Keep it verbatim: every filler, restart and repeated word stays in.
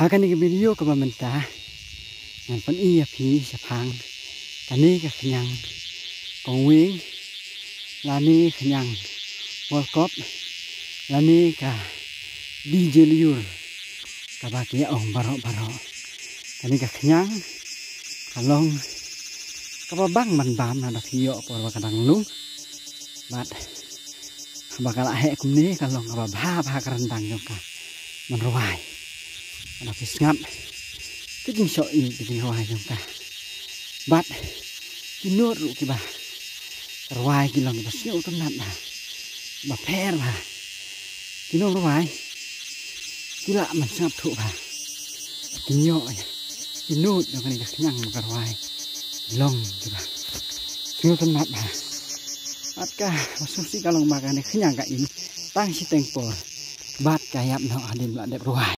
Ha kane ka video kaba mynta ngan pyni ïa phi shaphang kane ka khñiang kongweng lane khñiang bolkop lane ka DJ lyiur kaba ki ong baroh baroh. Kane ka khñiang ka long kaba bang ban bam na da phi ïoh por ba ka dang lung. Bad ba ka la heh kumne ka long kaba bha bha ka ryndang jong ka ban rwai. Ba da phi sngap ki jingshoh ïa ki jingrwai jong ka. Bad ki nud ruh kiba rwai ki long kiba sngewtynnat bha, ba pher bha. Ki nongrwai ki lah ban sngap thuh bha. Ki ïoh ïa ki nud jong kane ka khñiang ba ka rwai ki long kiba sngewtynnat bha. Bad kaba sngewsih ka long ba kane ka khñiang ka im tang shiteng por bad ka ïap noh hadien ba la dep rwai.